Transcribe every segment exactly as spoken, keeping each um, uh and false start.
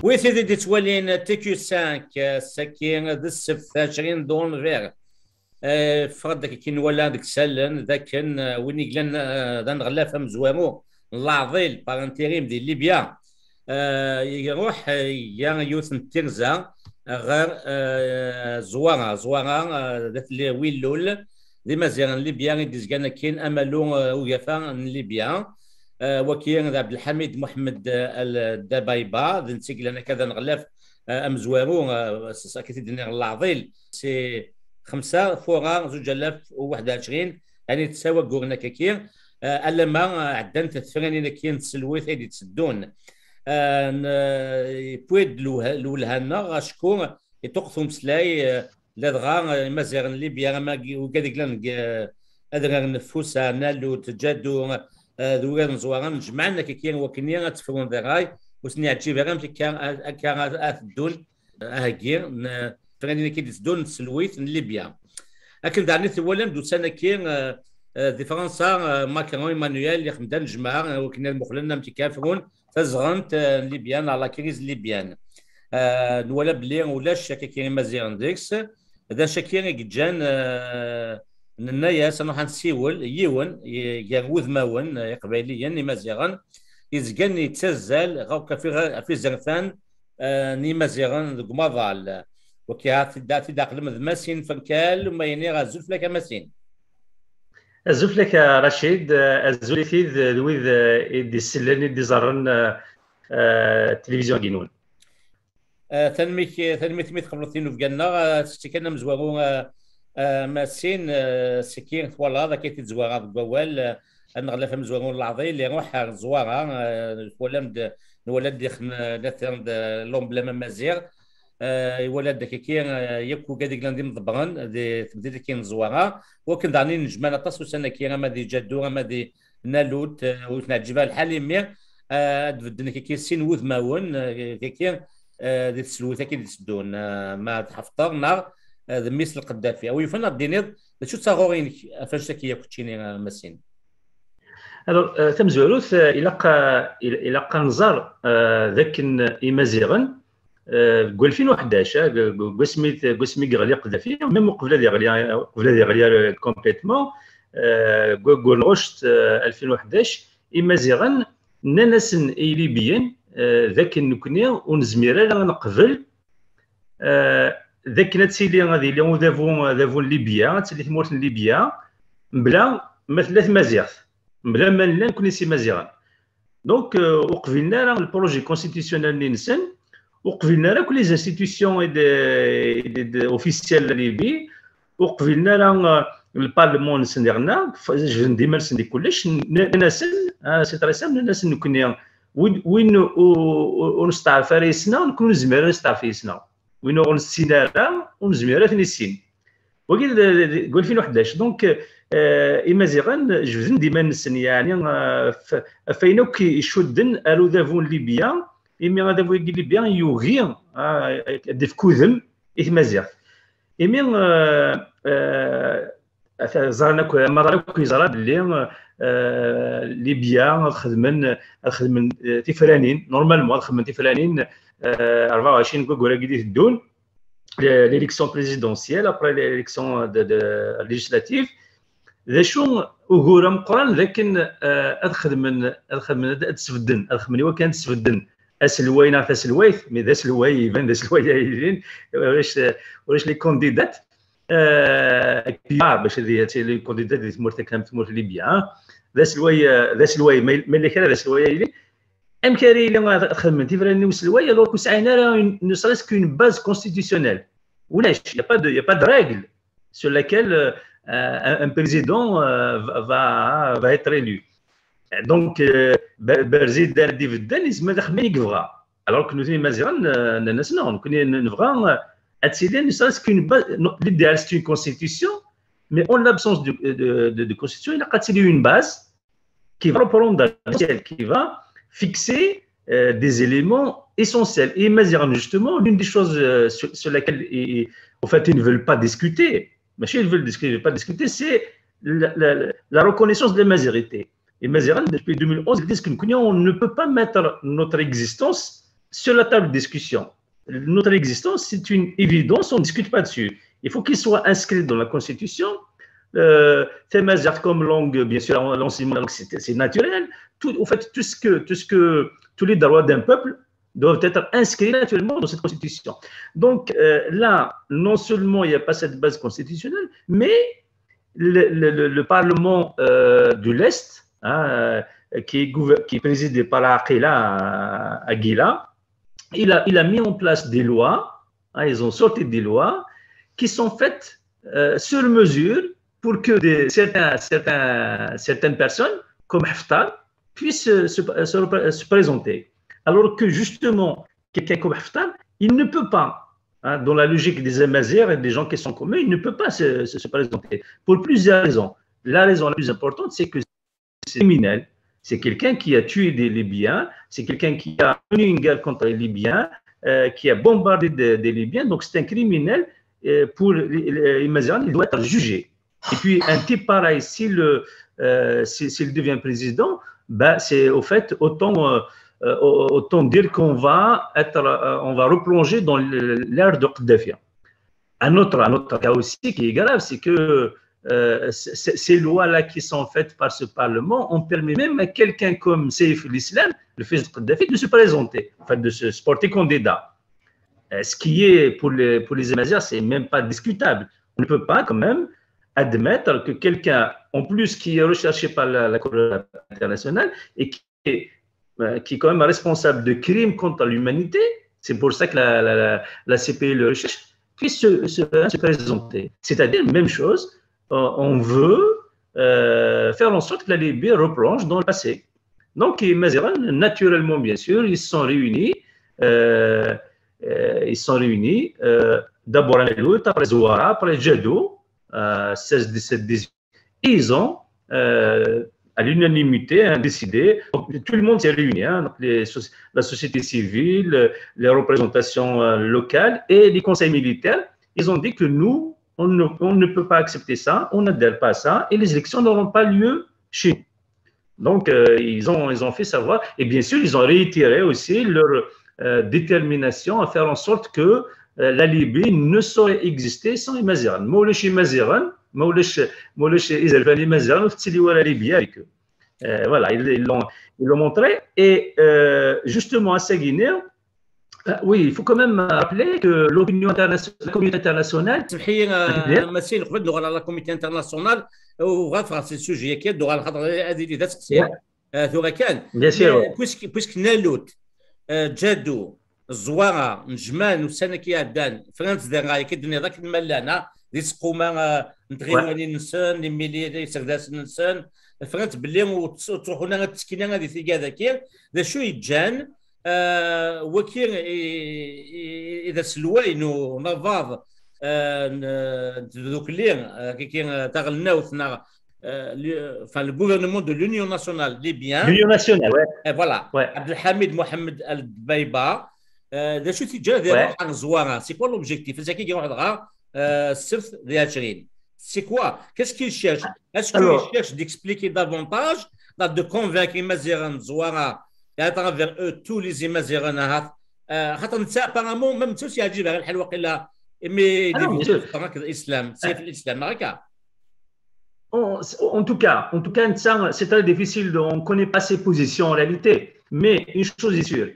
Wi tid i d-ittwalin T Q cinq, ass-agi d ssebt ɛecrin d unbir. Eh, ffeɣ-d akka ki nwala deg isallen d akken, eh, win i yellan, eh, d aneɣlaf amezwaru n leɛḍil par intérim di Libya, eh, iruḥ, eh, iga yiwet n tirza ɣer, eh, Zwaṛa. Zwaṛa, eh, d at Lwilul, d Imaziɣen n Libya i d-izgan akkin amalu, eh, ugafa n Libya. Eh, waki d Ɛebdelḥamid Muḥemmed, eh, Al Dabayba, d netta i yellan akka d aneɣlaf, eh, amezwaru, eh, s-, s-, akka i t-id-nniɣ, n leɛḍil, si xemsa furrar zuǧ alaf u waḥed u ɛecrin, yani tesɛa wagguren akkaki, eh, alama, eh, ɛeddant tefranin akkin n tselwit ay d-itteddun. Eh, n-, eh, yewwi-d lweh-, lwelha-nneɣ acku iṭuqqet umeslay, eh, ladɣa, eh, Imaziɣen n Libya, ama g-, ugad i yellan deg, eh, adrar n Fusa, Nalut, Ǧadu, eh, d urar n Zwaṛa, jemɛen akkaki wakken ad tt-frun di ṛṛay, ur sen-yeɛǧib ara amek akka, akka ad, ad ddun, eh, aheggi n tefranin akka i d-iteddun n tselwit n Libya. Akken daɣen i twalam d ussan-agi, eh, eh, di Fransa, eh, Macron Emmanuel ixdem-d anejmaɛ, eh, wakken ad muqlen amek akka ad frun tazɣent, eh, n Libya neɣ la crise libyenne. Eh, nwala belli ulac akkaki Imaziɣen deg-s. D acu akka i yeǧǧan, eh, nenna-yas ad nruḥ ad nsiwel yiwen i-, gar wudmawen, eh, iqbayliyen, Imaziɣen, yezgan yettazzal ɣef, ɣef, ɣef izerfan, eh, n Yimaziɣen deg umaḍal. Waki ad t-id-, ad t-id-tɛeqlem d Masin Ferkal, ma yini azul fell-ak a Masin. Azul fell-ak a Racid, eh, azul i tid d wid, eh, i d-isellen, i d-iẓerren, eh, eh, tilivizyu-agi-nwen. Eh, tanemmirt, tanemmirt imi tqebleḍ tinubga-nneɣ, eh, s kan amezwaru, eh, eh, Masin, eh, siki twalaḍ akka i t-id-zwareɣ deg wawal, eh, aneɣlaf amezwaru n leɛḍil, iruḥ ar Zwaṛa, eh, twalam-d, nwala-d ixen-, natan d l'emblème amaziɣ, eh, iwala-d akkaki, eh, yakk ugad i yellan d imḍebbren di temdint-agi n Zwaṛa, wakken daɣen i nejman aṭas ussan-agi, ama di Ǧaddu, ama di Nalut, eh, ur ten-ɛǧib ara lḥal imi, eh, ad bedden kiki sin wudmawen, eh, kiki, eh, di tselwit-agi d-iteddun, eh, ma d Ḥafṭer neɣ, eh, d mmi-s Lqeddafi. A wi yufan ad d-tiniḍ d acu d taɣuri-inek ɣef annect-agi yakk keččini, eh, Masin? Alors, eh, tamezwarut, eh, ilaq, eh, il-, ilaq ad nẓer, eh, d akken Imaziɣen, eh, deg alfin u ḥdac, eh, deg, deg wasmi, deg wasmi i yeɣli Qeddafi, même uqbel ad yeɣli, uqbel ad yeɣli, eh, complètement, eh, deg waggur n ɣuct, eh, alfin u ḥdac, Imaziɣen nnan-asen i Ilibiyen, eh, d akken nekni ur nezmir ara ad neqbel, eh, d akken ad tili, ad yili udabu, adabu n Libya, ad tili tmurt n Libya, mebla ma tella tmaziɣt, mebla ma nella nekni s Imaziɣen. Donc, euh, ur qbilen ara le projet constitutionnel-nni-nsen, ur qbilen ara akk les institutions et de, et de, de, officielles de Libye, ur qbilen ara, euh, le parlement-nsen diɣenna, f-, jebden-d iman-nsen di kullec, n-, nnan-asen, ah, c'est très simple, nnan-asen nekni, win, win u-, u-, ur nesteɛref ara yes-neɣ, nekni ur nezmir ara ad nesteɛref yes-neɣ. Win ur nessin ara, ur nezmir ara ad ten-issin. Wagi d, d, d, deg alfin u ḥdac. Donc, euh, Imaziɣen jebden-d iman-nsen, yeɛni, euh, f-, ɣef wayen akk icudden ar udabu n Libya, imi adabu-agi n Libya yugi, ah, ad d-ifk udem i tmaziɣt. Imi, euh, euh, ata-, ẓran akk, amaḍal akk yeẓra belli, euh, Libya ad xedmen, ad xedmen, euh, tifranin, normalement ad xedmen tifranin, euh, rebɛa u ɛecrin deg waggur-agi d-iteddun, le-, l'élection présidentielle, après l'élection de, de législative. D acu ugur ameqqran d akken, euh, ad xedmen, ad xedmen, ad, ad sbedden, ad xedmen i wakken ad sbedden aselway neɣ taselwayt, mais d aselway, iban d aselway ay yelin, ulac, ulac les candidats, euh, kbar bac ad, ad tili candidat di tmurt akka am tmurt n Libya, hein. D aselway, euh, d aselway, ma, ma yella kra d aselway ay yelin, amek ara yili ad xedmen tifranin i uselway, alors ur sɛin ara une, ne serait-ce qu'une base constitutionnelle. Ulac, il y a pas de, il y a pas de règle sur laquelle, euh, un, un président, euh, va, va, va être élu. Donc, euh, Ba-, Barzid ara d-ibedden, yezmer ad ixemmem ayen i yebɣa. Alors que nutni Imaziɣen, euh, nnan-as non, nekni n-, nebɣa, euh, ad tili, ne serait-ce qu'une base, non, l'idéal c'est une constitution, mais en l'absence de, de, de, de constitution, il y a une base qui va reprendre l'essentiel, qui va fixer, euh, des éléments essentiels. Et Imaziɣen, justement, l'une des choses, euh, sur, sur laquelle, et, et, en fait, ils ne veulent pas discuter, mais ils veulent discuter, ils veulent pas discuter, c'est la, la, la reconnaissance de l'Imaziɣité. Imaziɣen, depuis deux mille onze, ils disent que nous, on ne peut pas mettre notre existence sur la table de discussion. Notre existence, c'est une évidence, on ne discute pas dessus. Il faut qu'il soit inscrit dans la Constitution. Euh, tamaziɣt comme langue, bien sûr, l'enseignement de la langue, c'est naturel. Tout, en fait, tout ce que, tout ce que, tous les droits d'un peuple doivent être inscrits naturellement dans cette Constitution. Donc euh, là, non seulement il n'y a pas cette base constitutionnelle, mais le, le, le Parlement euh, de l'Est, hein, euh, qui, est, qui, est présidé par Aqila Aguila, il a, il a mis en place des lois, hein, ils ont sorti des lois qui sont faites euh, sur mesure pour que des, certains, certains, certaines personnes, comme Haftar, puissent se, se, se, présenter. Alors que justement, quelqu'un comme Haftar, il ne peut pas, hein, dans la logique des Amazirs et des gens qui sont comme eux, il ne peut pas se, se, se présenter pour plusieurs raisons. La raison la plus importante, c'est que c'est criminel. C'est quelqu'un qui a tué des Libyens, c'est quelqu'un qui a mené une guerre contre les Libyens, euh, qui a bombardé des, des Libyens. Donc c'est un criminel. Euh, pour les, les, il doit être jugé. Et puis un type pareil, s'il euh, s'il devient président, ben, c'est au fait autant, euh, autant dire qu'on va être, euh, on va replonger dans l'ère de Kadhafi. Un autre, un autre cas aussi qui est grave, c'est que euh, ces lois-là qui sont faites par ce Parlement ont permis même à quelqu'un comme Saif al-Islam, le fils de Kadhafi, de se présenter, enfin de se porter candidat. Euh, ce qui est pour les, pour les Amazirs, c'est même pas discutable. On ne peut pas quand même admettre que quelqu'un, en plus qui est recherché par la, la Cour internationale et qui est, euh, qui est quand même responsable de crimes contre l'humanité, c'est pour ça que la, la, la, la C P I le recherche, puisse se, se, se présenter. C'est-à-dire, même chose, euh, on veut euh, faire en sorte que la Libye replonge dans le passé. Donc, les Maziran, naturellement, bien sûr, ils se sont réunis, euh, euh, ils se sont réunis, euh, d'abord à Nalut, après Zouara, après Djadou, euh, seize, dix-sept, dix-huit. Et ils ont, euh, à l'unanimité, hein, décidé, donc, tout le monde s'est réuni, hein, donc les, la société civile, les représentations euh, locales et les conseils militaires, ils ont dit que nous, on ne, on ne peut pas accepter ça, on n'adhère pas à ça, et les élections n'auront pas lieu chez nous. Donc, euh, ils, ont, ils ont fait savoir, et bien sûr, ils ont réitéré aussi leur euh, détermination à faire en sorte que euh, la Libye ne saurait exister sans les Maziran. Ma ulac Maziran, ma ulac, ma ulac izerfan Maziran, ur tettili wara la Libye avec eux. Euh, voilà, ils, ils l'ont ils l'ont montré. Et euh, justement, à Saguenay, euh, oui, il faut quand même rappeler que l'opinion internationale, la communauté internationale. سمحي مسيل قبل نغال على la communauté internationale وغافر سي السوجي كي نغال خاطر هذه اللي دات سقسي ثورة كان. Bien sûr. Puisque puisque Nalut, Djadou, Zouara, Nejman, ussan-agi iɛeddan, ffɣen-d daɣen ɣer akka d-tenniḍ akken ma llan di tseqquma n tɣiwanin-nsen, imili isegdasen-nsen, ffɣen-d belli ur ttruḥun ara ttekkin ara di tigad-agi. D acu yeǧǧan wagi i d aselway n unabaḍ n tdukli, taɣelnawt neɣ enfin, le gouvernement de l'Union nationale libyen. L'Union nationale, ouais. Et voilà. Ouais. Abdelhamid Mohamed Al-Dbeiba, d acu t-yeǧǧan ad iruḥ ɣer Zouara? C'est quoi l'objectif? Azekka iruḥ dɣa ssebt di ɛecrin. C'est quoi? Qu'est-ce qu'il cherche? Est-ce qu'il cherche d'expliquer davantage, de convaincre Imaziɣen n Zouara, et à travers eux tous les Imaziɣen, ahat? Xaṭer netta apparemment même netta ur s-yeɛǧib ara lḥal waqila, imi d l'islam, c'est l'islam, neɣ akka? En, en, tout cas, en tout cas, c'est très difficile, de, on ne connaît pas ses positions en réalité. Mais une chose est sûre,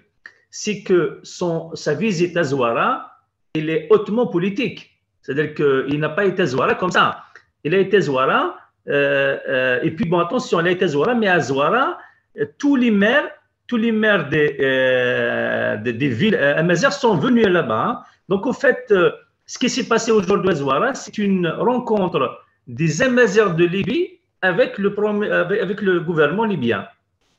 c'est que son, sa visite à Zouara, il est hautement politique. C'est-à-dire qu'il n'a pas été à Zouara comme ça. Il a été à Zouara, euh, euh, et puis bon, attention, il a été à Zouara, mais à Zouara, euh, tous les maires, tous les maires des, euh, des, des villes euh, amazighs sont venus là-bas. Donc, au fait, euh, ce qui s'est passé aujourd'hui à Zouara, c'est une rencontre des Amazighs de Libye avec le, avec, avec le gouvernement libyen.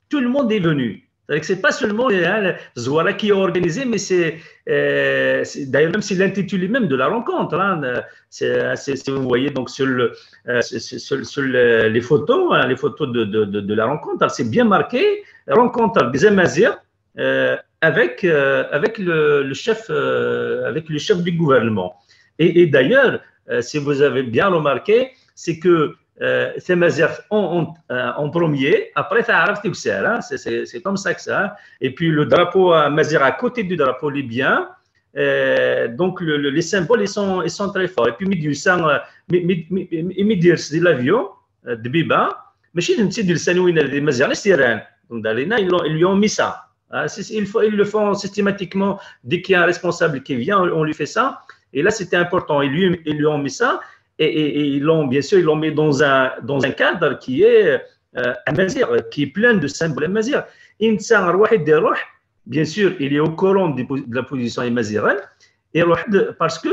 Tout le monde est venu. C'est-à-dire que c'est pas seulement hein, Zouara qui est organisé, mais c'est euh, d'ailleurs même c'est l'intitulé même de la rencontre. Hein, c'est, si vous voyez donc sur, le, euh, sur, sur le, les photos, hein, les photos de, de, de, de la rencontre, c'est bien marqué, rencontre des Amazighs euh, avec, euh, avec le, le chef, euh, avec le chef du gouvernement. Et, et d'ailleurs, euh, si vous avez bien remarqué, c'est que euh, tamaziɣt en, en, euh, en premier, après taɛrabt i usar, hein, c'est, c'est, c'est comme ça que ça, hein. Et puis le drapeau, euh, amaziɣ à côté du drapeau libyen, euh, donc le, le, les symboles, ils sont, ils sont très forts. Et puis mi d-yusa, euh, mi, mi, mi, mi, mi d-yers di l'avion, euh, Dbiba, mačči d netta i d-yelsan win d imaziɣen i s-yerran. Donc, Darina, ils, l'ont- ils lui ont mis ça. Hein, c'est- ils, font- ils le font systématiquement. Dès qu'il y a un responsable qui vient, on, on lui fait ça. Et là, c'était important. Ils lui, ils lui ont mis ça. Et, et- et ils l'ont, bien sûr, ils l'ont mis dans un, dans un cadre qui est euh, amaziɣ, qui est plein de symboles amaziɣ. Insa Rouahid Derouh, bien sûr, il est au courant de, de la position amazighane. Et Rouahid, parce que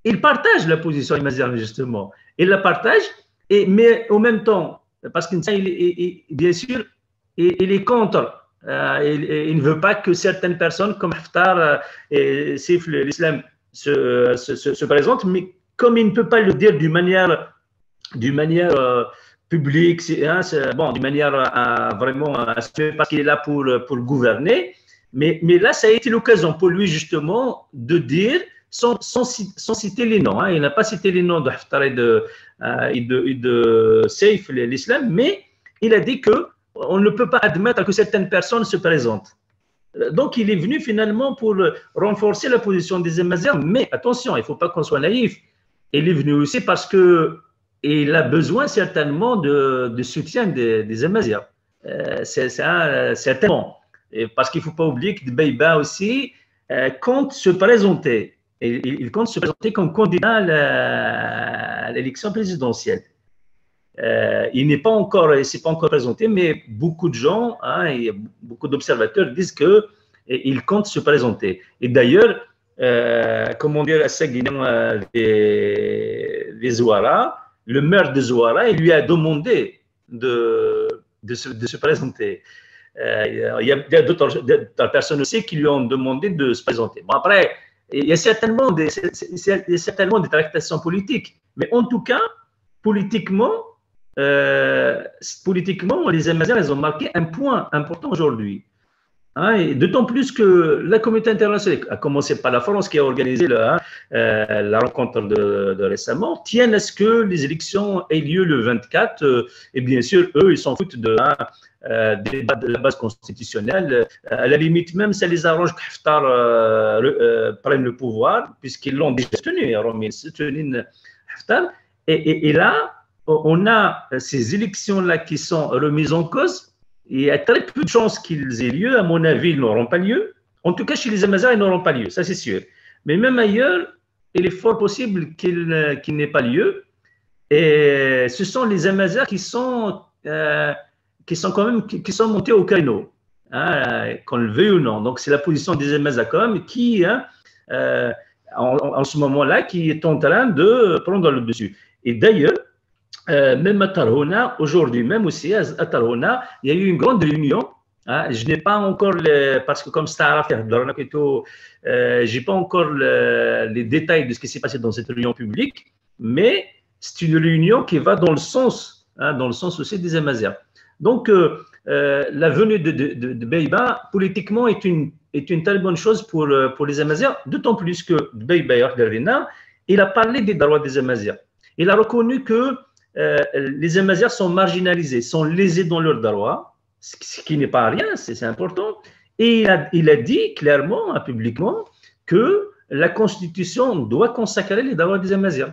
il partage la position amazighane, justement. Il la partage, et, mais en même temps, parce qu'il, il, il- il- bien sûr, il, il est contre. Euh, il, il ne veut pas que certaines personnes comme Haftar euh, et Saif l'Islam se, se, se, se présentent, mais comme il ne peut pas le dire d'une manière, d'une manière euh, publique, c'est- hein, c'est- bon, d'une manière euh, vraiment euh, assumée, parce qu'il est là pour, pour gouverner. Mais, mais là, ça a été l'occasion pour lui, justement, de dire, sans, sans, ci- sans citer les noms, hein, il n'a pas cité les noms de Haftar et de, euh, et de, et de Saif l'Islam, mais il a dit que on ne peut pas admettre que certaines personnes se présentent. Euh, Donc, il est venu finalement pour euh, renforcer la position des Amazirs, mais attention, il ne faut pas qu'on soit naïf. Il est venu aussi parce que il a besoin certainement de, de soutien des, des Amazirs. Euh, c'est c'est un- certainement. Et parce qu'il ne faut pas oublier que Dbeibeh aussi euh, compte se présenter. Et il, il compte se présenter comme candidat à la- à l'élection présidentielle. Euh, il n'est pas encore, il s'est pas encore présenté, mais beaucoup de gens, hein, et beaucoup d'observateurs disent que et il compte se présenter. Et d'ailleurs, euh, comment dire, à Saguenay, euh, les, les Zouara, le maire de Zouara, il lui a demandé de, de, se, de se présenter. Euh, il y a, il y a d'autres d'autres personnes aussi qui lui ont demandé de se présenter. Bon, après, il y a certainement des, c'est- c'est- il y a certainement des tractations politiques. Mais en tout cas, politiquement, euh, politiquement, les Amazirs, ils ont marqué un point important aujourd'hui. Hein, et d'autant plus que la communauté internationale, à commencer par la France qui a organisé le, hein, euh, la rencontre de, de récemment, tiennent à ce que les élections aient lieu le vingt-quatre. Euh, et bien sûr, eux, ils s'en foutent de, hein, euh, des ba- de la base constitutionnelle. Euh, À la limite, même, ça les arrange que Haftar euh, re- euh, prenne le pouvoir, puisqu'ils l'ont déjà soutenu, hein, Romi, soutenu Haftar. Et, et- et là, on a ces élections-là qui sont remises en cause. Il y a très peu de chances qu'ils aient lieu. À mon avis, ils n'auront pas lieu. En tout cas, chez les Amazirs, ils n'auront pas lieu, ça c'est sûr. Mais même ailleurs, il est fort possible qu'ils euh, qu'ils n'aient pas lieu. Et ce sont les Amazirs qui sont, euh, qui sont quand même qui, qui sont montés au créneau, hein, qu'on le veuille ou non. Donc c'est la position des Amazirs quand même qui, hein, euh, en, en- en ce moment-là, qui est en train de prendre le dessus. Et d'ailleurs, euh, même à Tarhuna, aujourd'hui même aussi, à, à Tarhuna, il y a eu une grande réunion. Hein, je n'ai pas encore, le, parce que comme c'est un affaire de la Nakito, euh, j'ai pas encore le- les détails de ce qui s'est passé dans cette réunion publique, mais c'est une réunion qui va dans le sens, hein, dans le sens aussi des Amazirs. Donc, euh, euh, la venue de, de, de, de Beiba, politiquement, est une, est une très bonne chose pour, euh, pour les Amazirs, d'autant plus que Beiba, il a parlé des droits des Amazirs. Il a reconnu que euh, les Amazirs sont marginalisés, sont lésés dans leurs droits, ce qui n'est pas rien, c'est important. Et il a, il a dit clairement, hein, publiquement, que la Constitution doit consacrer les droits des Amazirs.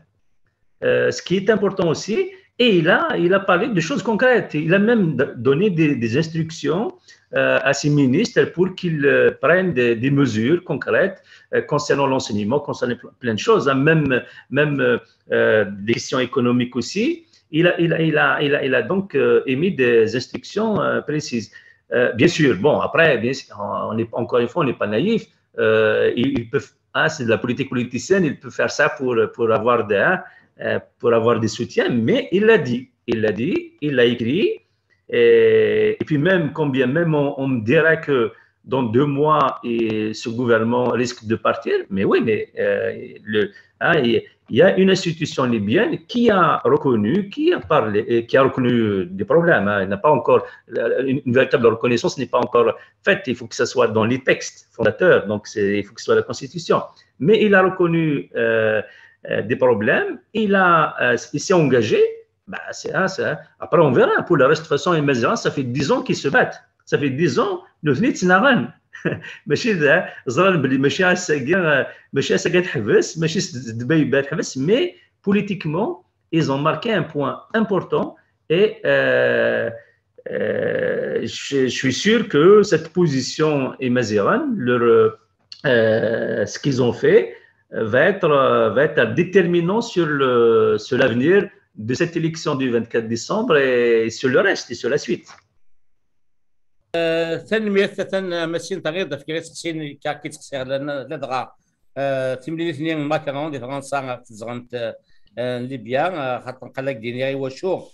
Euh, ce qui est important aussi, et il a, il a parlé de choses concrètes. Il a même donné des, des instructions euh, à ses ministres pour qu'ils euh, prennent des, des mesures concrètes euh, concernant l'enseignement, concernant plein de choses, hein, même, même euh, euh, des questions économiques aussi. Il a, il a, il a, il a, il a donc euh, émis des instructions euh, précises. Euh, bien sûr, bon, après, bien sûr, on est, encore une fois, on n'est pas naïf. Euh, ils, ils peuvent, hein, c'est de la politique politicienne, ils peuvent faire ça pour, pour, avoir des, hein, euh, pour avoir des soutiens, mais il l'a dit, il l'a dit, il l'a écrit. Et, et puis même, quand bien même on, on me dira que dans deux mois, et ce gouvernement risque de partir. Mais oui, mais euh, le, hein, il y a une institution libyenne qui a reconnu, qui a parlé, et qui a reconnu des problèmes. Hein. Il n'a pas encore, une, une véritable reconnaissance n'est pas encore faite. Il faut que ça soit dans les textes fondateurs. Donc, il faut que ce soit la Constitution. Mais il a reconnu euh, euh, des problèmes. Il a, euh, il s'est engagé Bah, c'est, hein, c'est, après, on verra. Pour le reste, de toute façon, les Maziras, ça fait dix ans qu'ils se battent. Ça fait dix ans, nous venons de Naran. Machi d, ẓran belli machi ass-agi, machi ass-agi ad teḥbes, machi s dbayba ad teḥbes, mais politiquement, ils ont marqué un point important et euh, euh, je, je, suis sûr que cette position et Maziran, leur, euh, ce qu'ils ont fait, va être, va être déterminant sur le, sur l'avenir de cette élection du vingt-quatre décembre et sur le reste et sur la suite. Tanemmirt a Masin, taɣiḍ ɣef kra iseqsiyen akka i ttqsiɣ ladɣa timlilit-nni n Macron di Fransa ɣef tezɣent n Libya, xaṭer qal ak-d-iniɣ i wacu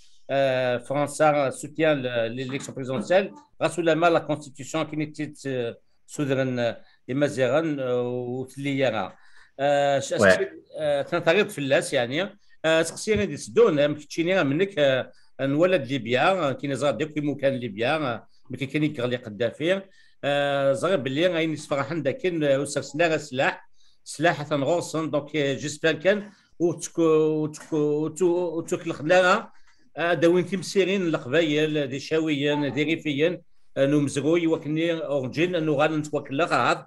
Fransa soutient l'élection présidentielle, ɣas ulamma la constitution akken i tt-id-sudren Imaziɣen ur telli ara. Atan taɣiḍ fell-as, yeɛni aseqsi i d-itteddun, am keččini am nekk, nwala-d Libya, nekkini ẓriɣ-d akk imukan n Libya, mi kan i yeɣli Qeddafi. Ẓriɣ belli ayen yesferḥen d akken ur sersen ara sslaḥ, sslaḥ atan ɣur-sen, donc j'espère kan ur ttkellxen ara ad d-awin timsirin n Leqbayel d Icawiyen d Irifiyen n umezruy, iwakken urǧin ad nuɣal nettwakellex, ahat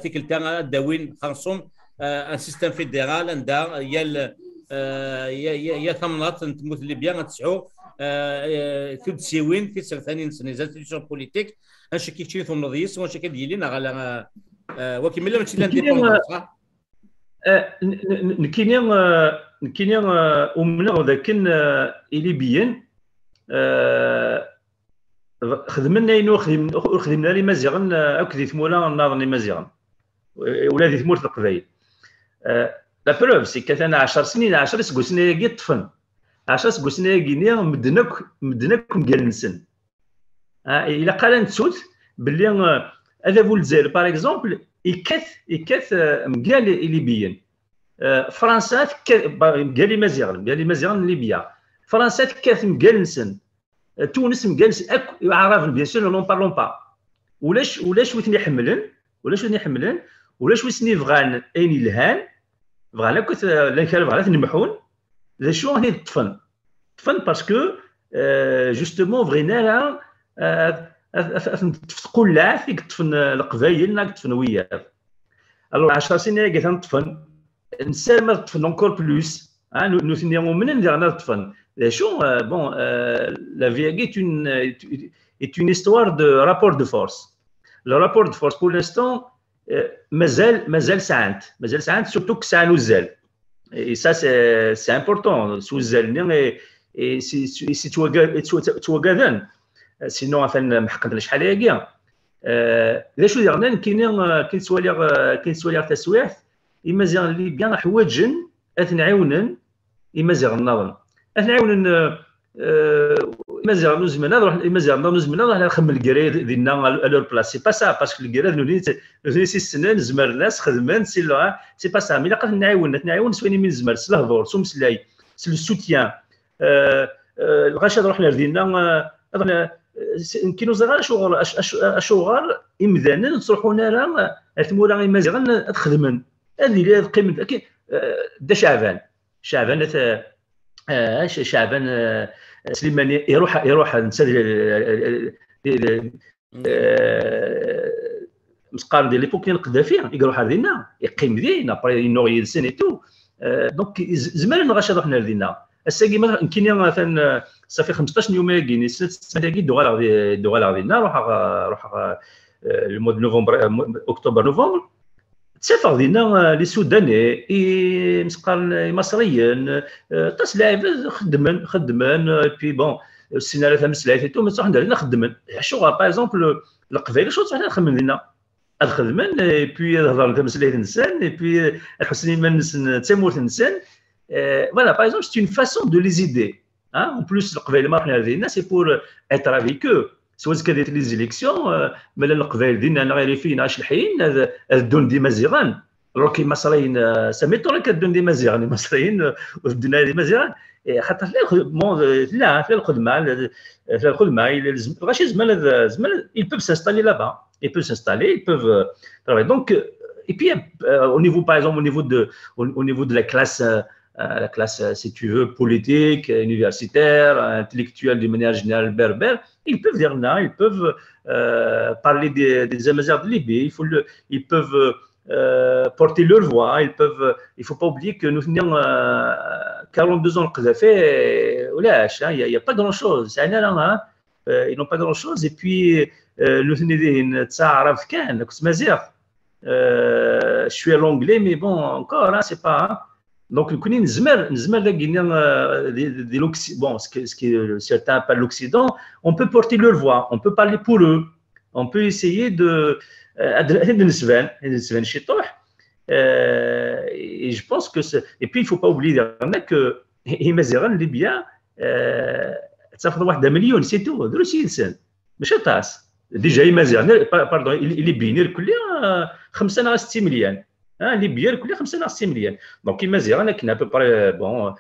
tikkelt-a ad d-awin xersum un système fédéral anda yal yal tamnaḍt n tmurt n Libya ad tesɛu tuddsiwin tisertanin-nsen, les institutions politiques, anci akka keččini tumneḍ yis, wanci akka d-yili neɣ ala, wakken milla mačči d l'indépendance, ha? Nekkini, nekkini umneɣ d akken Ilibiyen xedmen ayen ur xdimen ara Imaziɣen akk di tmura nniḍen Imaziɣen, ula di tmurt n Leqbayel. La preuve, c'est que atan ɛecṛ snin, ɛecṛa iseggasen ayagi ṭṭfen. Ɛecṛa iseggasen ayagi-nni medden akk, medden akk mgal-nsen. Ilaq ara nettut belli adabu n Lezzayer, par exemple, ikkat, ikkat mgal Ilibiyen. Fransa tekkat mgal Imaziɣen, mgal Imaziɣen n Libya. Fransa tekkat mgal-nsen. Tunes mgal-nsen akk, Iɛaraben, bien sûr, n'en parlons pas. Ulac, ulac wi ten-iḥemmlen, ulac wi ten-iḥemmlen, ulac wi sen-ibɣan ayen yelhan, bɣan akk, llan kra bɣan ad ten-mḥun. D acu i ten-id-ṭṭfen? Ṭṭfen parce que justement bɣin ara ad ten-teṭṭef tqullaɛt i yeṭṭfen Leqbayel neɣ i yeṭṭfen wiyaḍ. Alors ɛecṛa snin-agi ad ten-ṭṭfen, nessaram ad ṭṭfen encore plus. Nutni umnen diɣen ad ṭṭfen. D acu, bon, la vie-agi est une, est une histoire de rapport de force. Le rapport de force pour l'instant mazal, mazal sɛan-t, mazal sɛan-t, surtout que sɛan uzzal. Et ça, c'est important. S uzzal-nni, et, et si, si, si ttwagaden, sinon atan meḥqen-t acḥal ayagi. D acu diɣen, nekkini, akken ttwaliɣ, akken ttwaliɣ taswiɛt, Imaziɣen n Libya ḥwaǧen ad ten-ɛiwnen Imaziɣen nniḍen. Ad ten-ɛiwnen Imaziɣen ur zmiren ad ruḥen, Imaziɣen nniḍen ur zmiren ad ruḥen ad xedmen lgirra dinna à leur place. C'est pas ça, parce que lgirra d nutni, nutni i s-ssnen, zemren-as, xedmen, c'est là, c'est pas ça. Mais ilaq ad ten-nɛiwen, ad ten-nɛiwen s wayen imi nezmer, s lehdur, s umeslay, s le soutien. Lɣaci ad ruḥen ar dinna, nekkini ur ẓriɣ ara acuɣer, acuɣer imdanen ur ttruḥun ara ar tmura Imaziɣen ad xedmen. Ad yili ad qqimen, Dda Caɛban. Caɛban at, Caɛban Slimani iruḥ, iruḥ netta d, mesqaren di l'époque n Qeddafi, i iruḥ ar dinna, iqqim din, après yennuɣ yid-sen et tout. Donc zemren lɣaci ad ruḥen ar dinna. Ass-agi nekkini atan, safi xmesṭac n yuma-agi, ssna ssmana-agi d-uɣaleɣ dinna, ruḥeɣ, ruḥeɣ le mois de novembre, octobre, novembre. Ttafeɣ dinna les Soudanais, imesqaren imaṣriyen, aṭas n lɛibad xeddmen, xeddmen, et puis bon, ur ssinen ara tameslayt et tout, mais ttruḥen-d ar dinna xeddmen. Acuɣer, par exemple, Leqbayel acu ttruḥen ad xedmen dinna? Ad xedmen, et puis ad hedren tameslayt-nsen, et puis ad ḥussen iman-nsen d tamurt-nsen. Voilà, par exemple, c'est une façon de les aider. En plus, Leqbayel ma ruḥen ar dinna, c'est pour être avec eux. Soit que les élections, ma llan Leqbayel dinna, neɣ Irifiyen, neɣ Acelḥiyen, ad ddun d Imaziɣen. Alors que Imaṣriyen, ça m'étonnerait ad ddun d Imaziɣen, Imaṣriyen ur teddun ara d Imaziɣen. Xaṭer tella lxedma, tella lxedma, lɣaci zemren ad, ils peuvent s'installer là-bas. Ils peuvent s'installer, ils peuvent travailler. Donc, et puis, au niveau, par exemple, au niveau de, au niveau de la classe euh, la classe, euh, si tu veux, politique, universitaire, intellectuelle d'une manière générale berbère, ils peuvent dire non, ils peuvent euh, parler des, des Amazirs de Libye, il faut le, ils peuvent euh, porter leur voix, ils peuvent, il ne faut pas oublier que nous venons euh, quarante-deux ans de Kadhafi, il n'y a, y a pas grand-chose, c'est rien, hein, euh, ils n'ont pas grand-chose, et puis euh, nous venons de Tsaraf Khan, Mazir, euh, je suis à l'anglais, mais bon, encore, hein, c'est pas. Hein. Donc, nous, نزمر, نزمر داكينا, euh, des, des, des, bon, ce que, ce que certains appellent l'Occident, on peut porter leur voix, on peut parler pour eux, on peut essayer de. Euh, et je pense que. Et puis, il ne faut pas oublier que Imaziran, Libya, euh, ça fait million, c'est tout. ماشي aṭas. Déjà, Imaziran, pardon, il est bien, il est خمسة وستين مليون. Hein, les bières, les خمسة وستين مليون. Donc, Imaziran, à peu près, bon,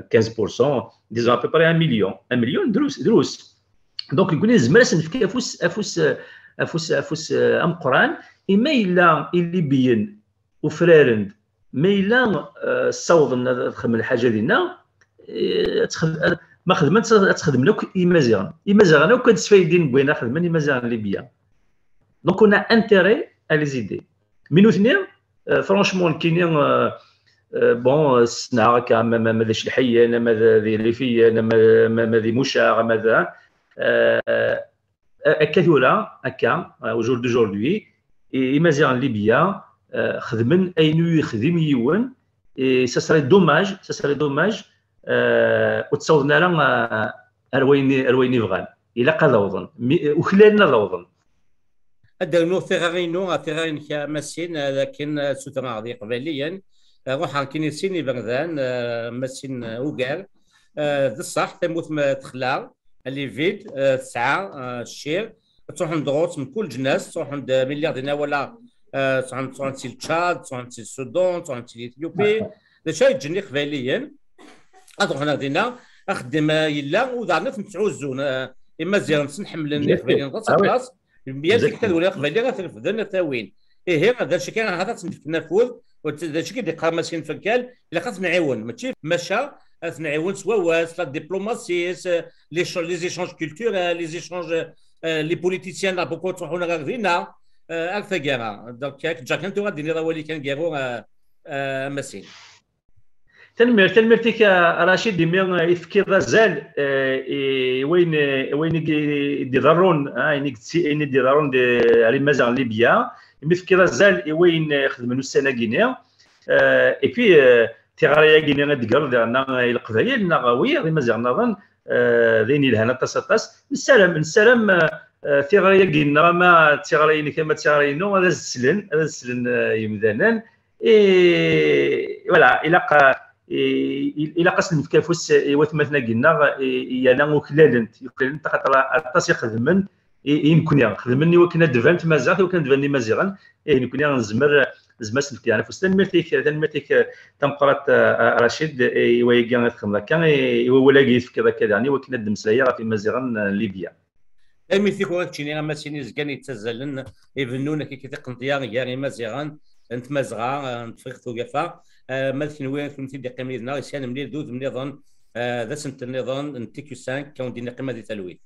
quinze pour cent, disons à peu près un million. Un million de Russes. Donc, nous avons fait un fous, un fous, un fous, un fous, un coran, et mais il a, il est bien, au frère, mais il a, euh, صوت, خدم الحاجة دينا, ما خدمت, تخدم لك Imaziran. Imaziran, وكان تسفايدين بوينا خدمنا Imaziran Libya. Donc, on a intérêt à les aider. Mais nous, euh, franchement, كاين, euh, euh, bon, euh, سنا هكا, ما, ما, ما ذاش الحيان, ما ذا ذي ريفيا, ما, ما, ما ذي مشاغ, ما ذا, euh, هكا ثورة, هكا, euh, au jour d'aujourd'hui, et Imaziran Libya, euh, خدمن أين يخدم يون, et ça serait dommage, ça serait dommage, euh, وتصوضنا لنا, euh, أرويني, أرويني بغان. إلا قد أوضن, وخلالنا ذوضن. Ad d-rnuɣ tiɣri-inu ɣer tiɣri-nnek a Masin, lakin ad sutreɣ d Iqbayliyen. Ruḥeɣ kini sin iberdan, Masin ugar. D ṣṣeḥ, tamurt ma texla, elle est vide, tesɛa ccir. Ttruḥun-d ɣur-s mkul leǧnas, ttruḥun-d, mi lliɣ dinna walaɣ, ttruḥun-d, ttruḥun-d si Lčad, ttruḥun-d si Sudan, ttruḥun-d si Litiyupi. D acu ay yeǧǧen Iqbayliyen ad ruḥen ar dinna? Axeddim yella, u daɣen ad ten-ttɛuzzun. Imaziɣen ttḥemmlen Iqbayliyen aṭas, aṭas. Yal tikkelt ad waliɣ Iqbayliyen ad t-refden, ad t-awin. Ihi, d acu kan, ahat ad sen-fken afud, d acu kan i d-yeqqar Masin Ferkal, ilaq ad ten-nɛiwen. Mačči, maca, ad ten-nɛiwen s wawal, s la diplomatie, s les, les échanges culturels, les échanges, les politiciens, neɣ bakku ttruḥun ɣer dinna, ar taggara. Donc, ad k-ǧǧeɣ kan tura ad d-tiniḍ awal-ik aneggaru, a Masin. Tanemmirt, tanemmirt-ik a Racid, imi i tefkiḍ azal i wayen, i wayen i d-iḍerrun, ayen i d-iḍerrun ar Imaziɣen n Libya, imi tefkiḍ azal i wayen xedmen ussan-agi-nni. Et puis, tiɣri-agi-nni i d-tegreḍ yerna i Leqbayel neɣ wiyaḍ Imaziɣen nniḍen, d ayen yelhan aṭas, aṭas. Nessaram, nessaram tiɣri-agi-nneɣ, ama d tiɣri-inek ama d tiɣri-inu, ad as-slen, ad as-slen yemdanen. Et voilà, ilaq, ilaq ad s-nefk afus i watmaten-agi-nneɣ, yerna uklalent, uklalent axaṭer aṭas i xedmen i nekkni, xedmen i wakken ad d-tban tmaziɣt, i wakken ad d-banen Imaziɣen. Ih, nekkni nezmer, nezmer ad s-nefk afus. Tanemmirt-ik, tanemmirt-ik tameqqrant a Racid i wayagi i txedmeḍ akka, i wawal-agi i tefkiḍ akka daɣen i wakken ad d-mmeslayeɣ ɣef Imaziɣen n Libya. Tanemmirt-ik ur ak-ččini a Masin izgan yettazzalen, ibennun akka tiqenṭya gar Imaziɣen n Tmazɣa, n Tefriqt Ugafa. Ma d kenwi, ad kem-t-id-iqqim yid-neɣ, isyan mlil d udem nniḍen, d asentel nniḍen n T Q cinq, ad wen-d-iqqim di talwit.